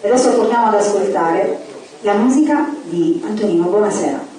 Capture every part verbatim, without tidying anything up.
E adesso torniamo ad ascoltare la musica di Antonino Bonasera.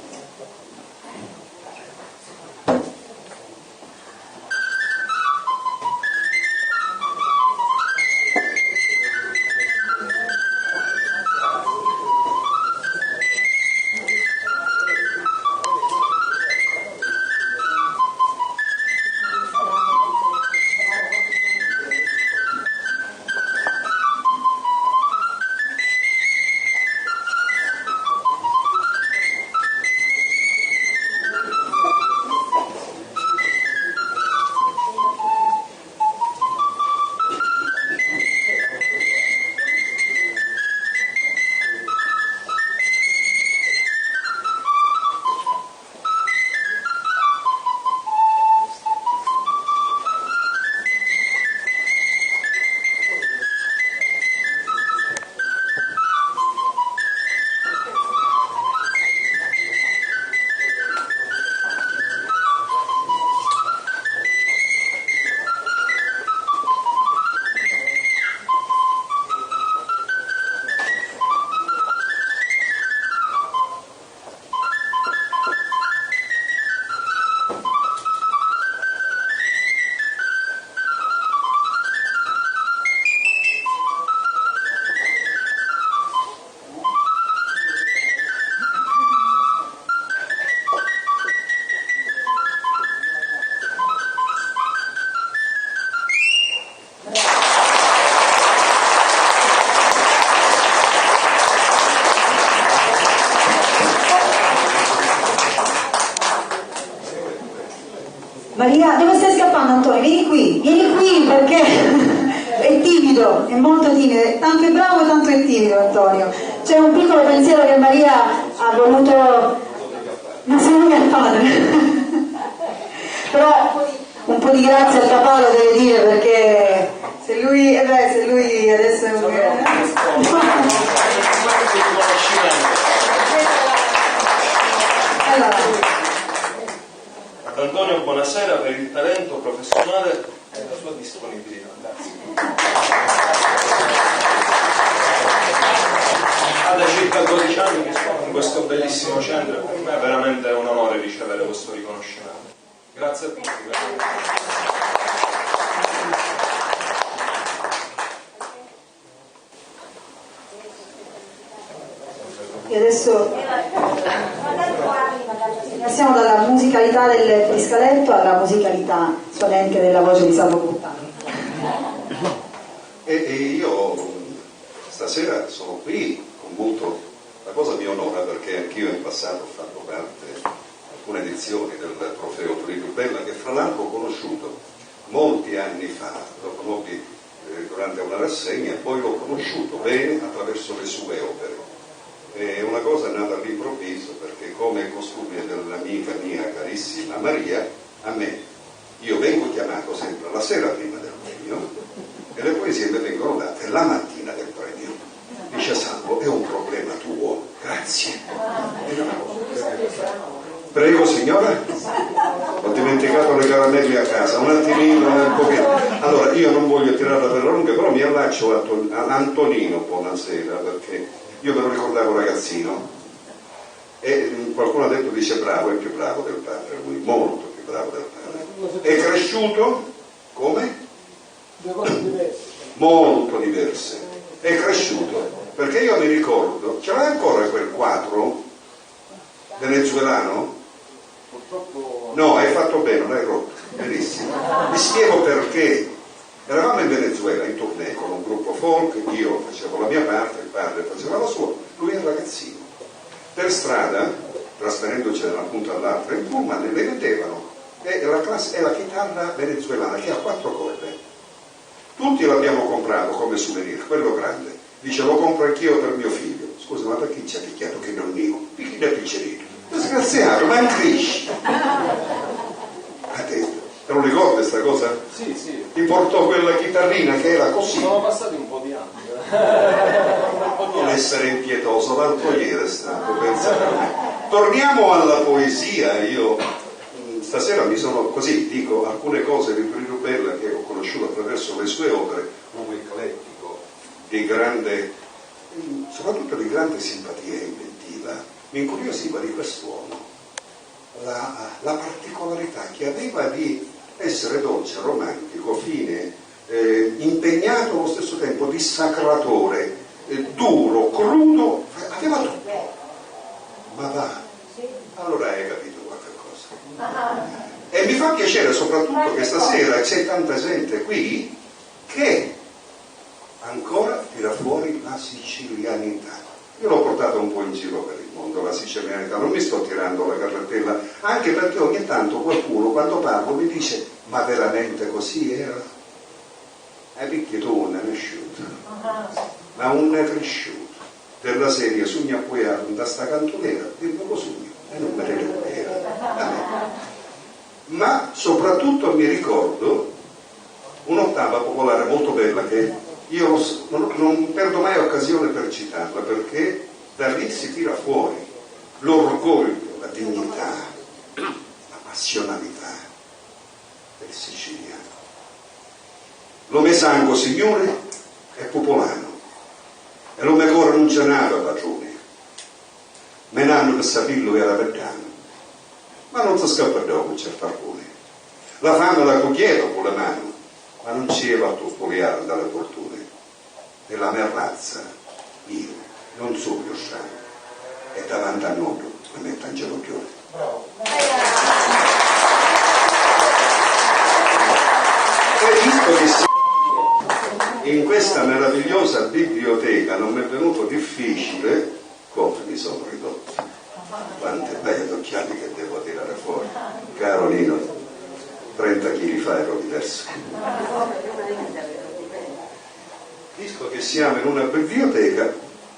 Maria, dove stai scappando, Antonio? Vieni qui, vieni qui perché è timido, è molto timido, tanto è bravo quanto è timido, Antonio. C'è un piccolo pensiero che Maria ha voluto, ma se non è padre. Però un po' di grazia al papà lo deve dire, perché se lui, eh beh, se lui adesso è un... Allora. Ad Antonio Bonasera per il talento professionale e la sua disponibilità. Grazie. Ha da circa dodici anni che sto in questo bellissimo centro e per me è veramente un onore ricevere questo riconoscimento. Grazie a tutti. E adesso passiamo dalla musicalità del friscaletto alla musicalità suonente della voce di Salvo Cortaro. E, e io stasera sono qui con molto, la cosa mi onora perché anch'io in passato ho fatto parte di alcune edizioni del trofeo Turiddu Bella, che fra l'altro ho conosciuto molti anni fa, lo conobbi, eh, durante una rassegna, poi l'ho conosciuto bene attraverso le sue opere. È una cosa nata all'improvviso perché, come è costumi dell'amica mia carissima Maria, a me, io vengo chiamato sempre la sera prima del premio e le poesie mi vengono date la mattina del premio. Dice: "Salvo, è un problema tuo." "Grazie." Prego, signora. Ho dimenticato le caramelle a casa, un attimino, un pochino. Allora, io non voglio tirarla per le lunghe, però mi allaccio a Ton-, a Antonino Bonasera, perché io me lo ricordavo ragazzino. E, mm, qualcuno ha detto, dice: "Bravo, è più bravo del padre lui, molto più bravo del padre." È cresciuto? Come? Due cose diverse. Molto diverse. È cresciuto. Perché io mi ricordo, ce l'hai ancora quel quadro venezuelano? Purtroppo no. No, hai fatto bene, l'hai rotto. Benissimo. Vi spiego perché. Eravamo in Venezuela in tournée con un gruppo folk, io facevo la mia parte, il padre faceva la sua, lui è un ragazzino. Per strada, trasferendoci da una punta all'altra in pullman, le vendevano, è la class-, è la chitarra venezuelana che ha quattro corde. Tutti l'abbiamo comprato come souvenir, quello grande. Dice: "Lo compro anch'io per mio figlio." "Scusa, ma perché ci ha picchiato che nonnino?" "Picchì da piccerino." "Disgraziato, ma crisci!" Ha detto. Te lo ricordi sta cosa? Sì, sì. Ti portò quella chitarrina che era così. Sono passati un po' di anni. Non essere impietoso, l'altro ieri è stato, pensa a me. Torniamo alla poesia, io, mm, stasera mi sono, così dico, alcune cose di Turiddu Bella che ho conosciuto attraverso le sue opere, uomo eclettico, di grande, Soprattutto di grande simpatia e inventiva, mi incuriosiva di quest'uomo la, la particolarità che aveva di essere dolce, romantico, fine, eh, impegnato allo stesso tempo, dissacratore, eh, duro, crudo, aveva tutto. Ma va, allora hai capito qualche cosa. E mi fa piacere soprattutto che stasera c'è tanta gente qui che ancora tira fuori la sicilianità. Io l'ho portata un po' in giro per il mondo, la sicilianità, non mi sto tirando la carrettella, anche perché ogni tanto qualcuno, quando parlo, mi dice: "Ma veramente così era?" E picchì tu non è cresciuto, ma non è cresciuto. Della serie, sugnu appuiatu nta sta cantunera, e non lo sugnu, e non mi ne ricordo. Ma soprattutto mi ricordo un'ottava popolare molto bella che io non s-, non, non perdo mai occasione per citarla, perché da lì si tira fuori l'orgoglio, la dignità, la passionalità del siciliano. Lo me sangu, signuri, è pupulanu, e lo me cori nun ci n'havi patruni. Me nannu pi sapillu era piddanu, ma non si scappiddò cu certi arcuni. La fami la cugghieva cu li manu, ma non ci eva a turtuliari nta li furtuni. Nella me razza io non sugnu stranu, e davanti a nuddu mi mettu in ginocchiu. E visto che siamo in questa meravigliosa biblioteca, non mi è venuto difficile, come mi sono ridotto. Quanti bei occhiali che devo tirare fuori. Caro Nino, trenta chili fa ero diverso. Visto che siamo in una biblioteca,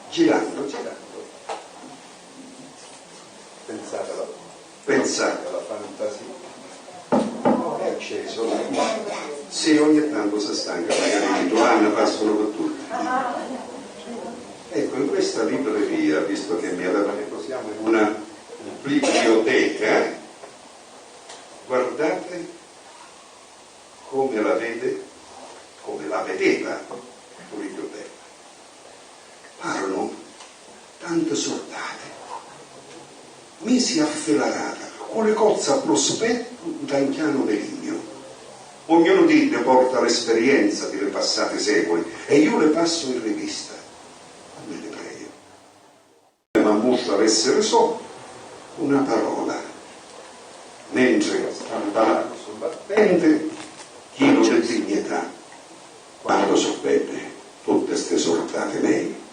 girando, girando, pensate alla, pensate alla fantasia. È acceso? Sì, ogni tanto si stanca, magari due anni passano per tutti. Ecco, in questa libreria, visto che mi aveva detto siamo in una biblioteca, guardate come la vede, come la vedeva Turiddu Bella. Parunu tanti surdati, misi a filarata, cu li cozzi a pruspettu nta 'n chianu di lignu. Ognunu d'iddi porta l'esperienza di li passati seculi e iu li passu in rivista. Nun mi li preju. M'ammustra l'essiri so una parola, mentri sta 'n palazzu battenti, chinu di dignità, quantu su beddi tutti sti surdati mei.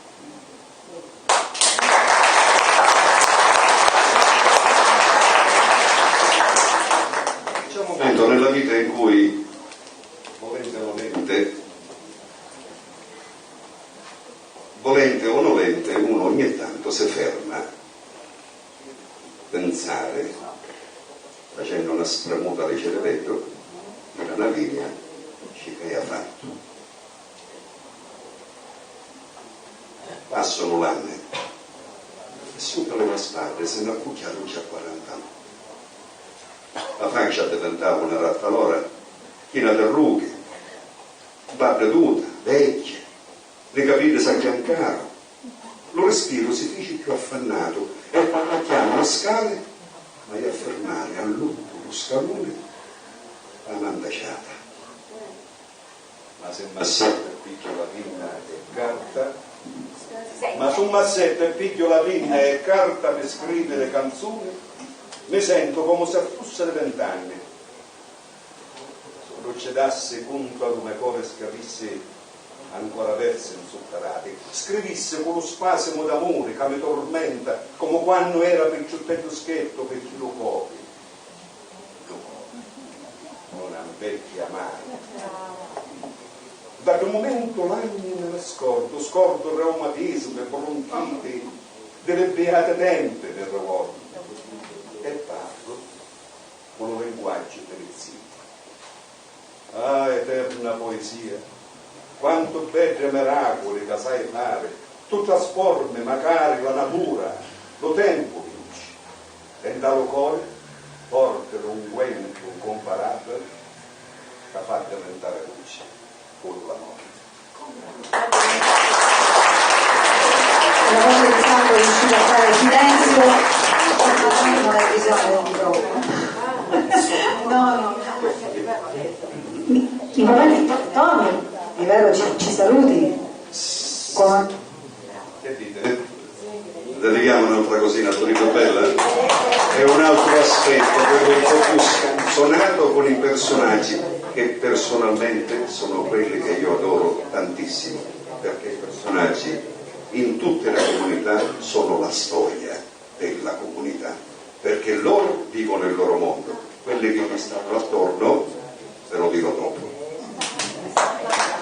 C'è un momento nella vita in cui, volente o nolente, volente o nolente, uno ogni tanto si ferma a pensari, facennu na spremuta di ciriveddu, di na linea, ci c'haia fattu. Passanu l'anni e supra li me spaddi si n'accucchiaru già quarantanu. La faccia addivintava una rattalora china di rughi, baddiduta, vecchia, li capiddi s'agghiancaru, lu rispiru si fici cchiù affannatu e parracchiannu li scali m'haiu a firmari all'ultimu scaluni la mantacciata. Ma si m'assettu e pigghiu la pinna e carta, ma si m'assettu e pigghiu la pinna e carta pi scriviri canzuni, mi sentu comu si fussi di vint'anni. S'iddu ci dassi cuntu a lu me cori scrivissi ancora versi 'nzuttarati, scrivissi cu lu spasimu d'amuri ca mi turmenta comu quannu era picciutteddu schiettu, picchì lu cori, lu cori nun invecchia mai. Da ddu mumentu l'anni mi li scordu, scordu reumatismi, brunchiti, di li biati tempi mi ricordu e parru cu lu linguaggiu di li ziti. Ah, eterna poesia, quantu beddi miraculi ca sai fari, tu trasformi macari la natura, lu tempu vinci, e nta lu cori porti l'ungüentu ncumparabili ca fa addivintari duci puru la morti. Una volta che Sandro è riuscito a fare silenzio, ormai non hai bisogno di troppo. No, no. Mi, mi va bene, Tony, è vero, ci, ci saluti? Come? Che dite? Dedichiamo un'altra cosina a Tonino Bella? È un altro aspetto, quello un po' più scanzonato con i personaggi, che personalmente sono quelli che io adoro tantissimo, perché i personaggi in tutte le comunità sono la storia.